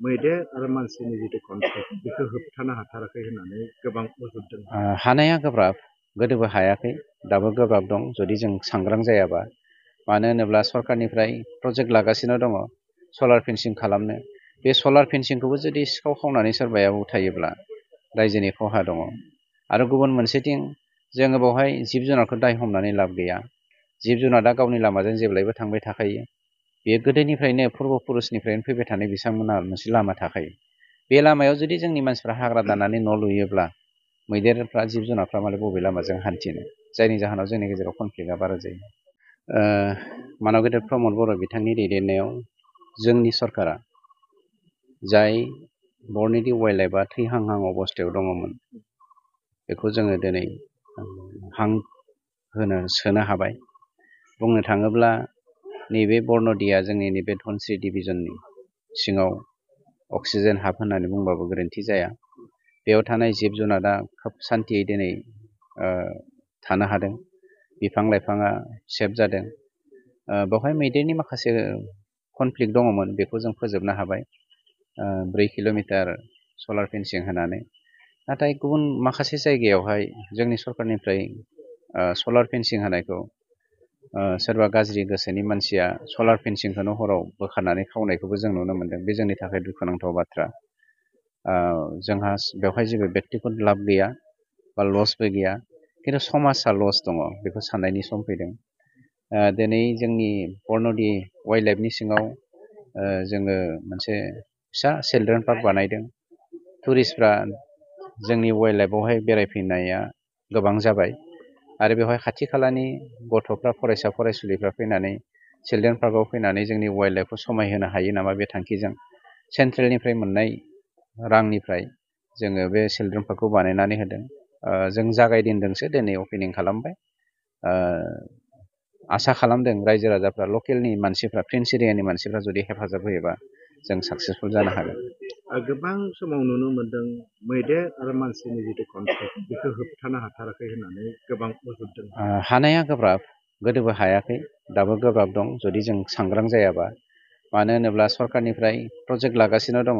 मैदेर आरो मानसिनि जिथु कनफ्लिक्ट बेखौ होबथानो हाथाराखै होननानै गोबां अजुबदों। हानाया गोब्राब, गोदोबो हायाखै, दाबो गोब्राब दं जुदि जों सांग्रां जायाबा। मानो होनोब्ला सरकारनिफ्राय प्रजेक्ट लागासिनो दङ सलार फेन्सिं खालामनो। बे सलार फेन्सिंखौबो जुदि सिखाव खावनानै सोरबाया उथायोब्ला रायजोनि खहा दङ। आरो गुबुन मोनसेथिं जोङो बेवहाय जिब जुनारखौ दाय हमनानै लाब गैया। जिब जुनारा गावनि लामाजों जेब्लायबो थांबाय थाखायो। बेयो गोदोनिफ्रायनो पुर्ब पुरुषनिफ्रायनो फैबाय थानाय बिथांमोनहा मोनसे लामा थाखायो। बे लामायाव जुदि जोंनि मानसिफ्रा हाग्रा दानानै न' लुयोब्ला मैदेरफ्रा जिब जुनारफ्रा मालाय बबे लामाजों हान्थिनो, जायनि जाहोनाव जोंनि गेजेराव कनफ्लिक्टआ बारा जायो। मानब गेदेर प्रमद बर' बिथांनि दैदेननायाव जोंनि सरकारा जाय बरनिदि वाइल्ड लाइफआ थैहांहां अबस्थायाव दङमोन बेखौ जोङो दिनै हां सोनो हाबाय। बुंनो थाङोब्ला नैबे बरन'दिया जोंनि नैबे धनस्रि डिभिजननि सिङाव अक्सिजेन हाब होननानै बुंबाबो गोरोन्थि जाया। बेयाव थानाय जिब जुनारा खोब सान्थियै दिनै थानो हादों। बिफां लाइफाङा सेफ जादों। बेवहाय मैदेरनि माखासे कनफ्लिक्ट दङमोन, बेखौ जों फोजोबनो हाबाय 3 किल'मिटार सलार फेन्सिं होनानै। नाथाय गुबुन माखासे जायगायावहाय जोंनि सरकारनिफ्राय सलार फेन्सिं होनायखौ सोरबा गाज्रि गोसोनि मानसिया सलार फेन्सिंखौनो हराव बोखारनानै खावनायखौबो जों नुनो मोन्दों। बे जोंनि थाखाय दुखुनांथाव बाथ्रा। जोंहा बेवहाय जेबो बेक्तिगत लाब गैया बा लसबो गैया, खिन्थु समाजा लस दङ, बेखौ साननायनि सम फैदों। दिनै जोंनि बरन'दि वाइल्ड लाइफनि सिङाव जोङो मोनसे फिसा चिलड्रेन पार्क बानायदों। टुरिस्टफ्रा जोंनि वाइल्ड लाइफआवहाय बेरायफैनाया गोबां जाबाय आरो बेवहाय खाथि खालानि गथ'फ्रा फरायसा फरायसुलिफ्रा फैनानै चिलड्रेन पार्कआव फैनानै जोंनि वाइल्ड लाइफखौ समायहोनो हायो नामा बे थांखिजों सेन्ट्रेलनिफ्राय मोननाय रांनिफ्राय जोङो बे चिलड्रेन पार्कखौ बानायनानै होदों। जों जागायजेनदोंसो, दिनै अपेनिं खालामबाय। आसा खालामदों रायजो राजाफ्रा, लकेलनि मानसिफ्रा, प्रिन्स एरियानि मानसिफ्रा जुदि हेफाजाब होयोबा जों साक्सेसफुल जानो हागोन। गोबां समाव नुनो मोन्दों मैदेर आरो मानसिनि जिथु कनफ्लिक्ट बेखौ होबथानो हाथाराखै होननानै गोबां अजुबदों। हानाया गोब्राब, गोदोबो हायाखै, दाबो गोब्राब दं जुदि जों सांग्रां जायाबा। मानो होनोब्ला सरकारनिफ्राय प्रजेक्ट लागासिनो दङ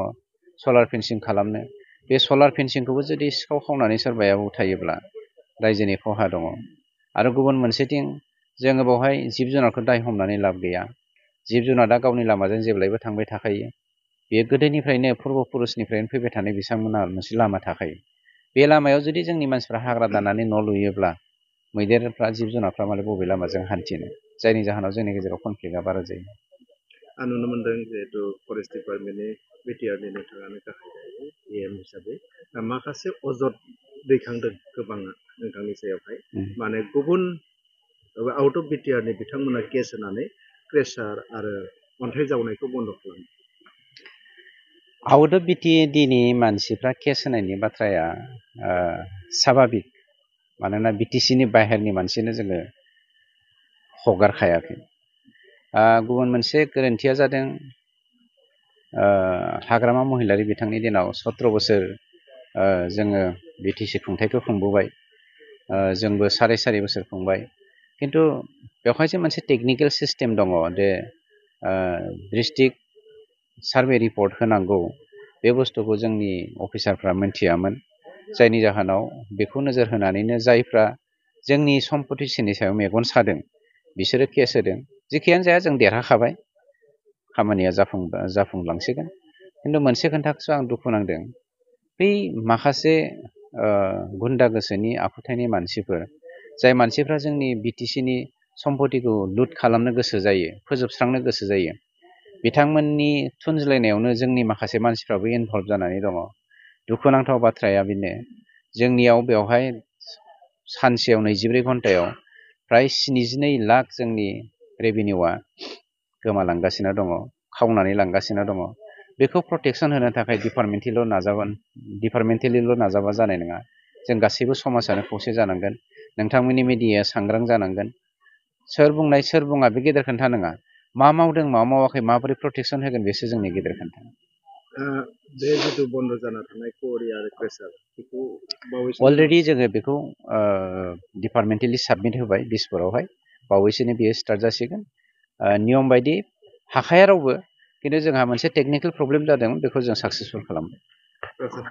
सलार फेन्सिं खालामनो। बे सलार फेन्सिंखौबो जुदि सिखाव खावनानै सोरबाया उथायोब्ला रायजोनि खहा दङ। आरो गुबुन मोनसेथिं जोङो बेवहाय जिब जुनारखौ दाय हमनानै लाब गैया। जिब जुनारा गावनि लामाजों जेब्लायबो थांबाय थाखायो। बेयो गोदोनिफ्रायनो पुर्ब पुरुषनिफ्रायनो फैबाय थानाय बिथांमोनहा मोनसे लामा थाखायो। बे लामायाव जुदि जोंनि मानसिफ्रा हाग्रा दानानै न' लुयोब्ला मैदेरफ्रा जिब जुनारफ्रा मालाय बबे लामाजों हान्थिनो, जायनि जाहोनाव जोंनि गेजेराव कनफ्लिक्टआ बारा जायो। आं नुनो मोन्दों जिहेतु फरेस्ट डिपार्टमेन्टनि बिटिआरनि नोंथाङानो गाहाय एएम हिसाबै माखासे अजद दैखांदों गोबाङा नोंथांनि सायावहाय। माने गुबुन आउट अफ बिटिआरनि बिथांमोना केस होनानै क्रेसार आरो अन्थाइ जावनायखौ बन्द' खालामो। आउट अफ बिटिएडिनि मानसिफ्रा केस होनायनि बाथ्राया साभाबिक। मानोना बिटिसिनि बाहेरनि मानसिनो जोङो हगारखायाखै। गुबुन मोनसे गोरोन्थिया जादों हाग्रामा महिलारि बिथांनि दिनाव 17 बोसोर जोङो बिटिसि खुंथायखौ खुंबोबाय। जोंबो साराय बोसोर खुंबाय। खिन्थु बेवहायसो मोनसे टेकनिकेल सिस्टेम दङ जे डिस्ट्रिक्ट सार्भे रिपर्ट होनांगौ। बे बुस्थुखौ जोंनि अफिसारफ्रा मिन्थियामोन, जायनि जाहोनाव बेखौ नोजोर होनानैनो जायफ्रा जोंनि सम्पतिसिनि सायाव मेगन सादों बिसोरो केस होदों। जेखियानो जाया जों देरहाखाबाय, खामानिया जाफुंलांसिगोन। खिन्थु मोनसे खोथाखौसो आं दुखु नांदों, बै माखासे गुन्दा गोसोनि आखुथायनि मानसिफोर, जाय मानसिफ्रा जोंनि बिटिसिनि सम्पतिखौ लुट खालामनो गोसो जायो, फोजोबस्रांनो गोसो जायो, बिथांमोननि थुनज्लायनायावनो जोंनि माखासे मानसिफ्राबो इनभल्भ जानानै दङ। दुखुनांथाव बाथ्राया बेनो, जोंनियाव बेवहाय सानसेयाव 24 घन्टायाव फ्राय 72 लाख जोंनि रेभिनिउआ गोमालांगासिनो दङ, खावनानै लांगासिनो दङ। बेखौ प्रटेकसन होनो थाखाय डिपार्टमेन्टेलिल' नाजाबा जानाय नङा। जों गासैबो समाजानो खौसे जानांगोन। नोंथांमोननि मिडियाया सांग्रां जानांगोन। सोर बुंनाय सोर बुङा बे गेदेर खोथा नङा। मा मावदों मा मावाखै, माबोरै प्रटेकसन होगोन, बेसो जोंनि गेदेर खोथा। बे जिथु बन्द' जाना थानाय क'रि आरो क्रेसार बेखौ अलरेडि जोङो बेखौ डिपार्टमेन्टेलि साबमिट होबाय दिसपुरावहाय। बावैसोनो बियो स्टार्ट जासिगोन। नियम बायदि हाखाया रावबो, खिन्थु जोंहा मोनसे टेकनिकेल प्रब्लेम जादों बेखौ जों साक्सेसफुल खालामबाय।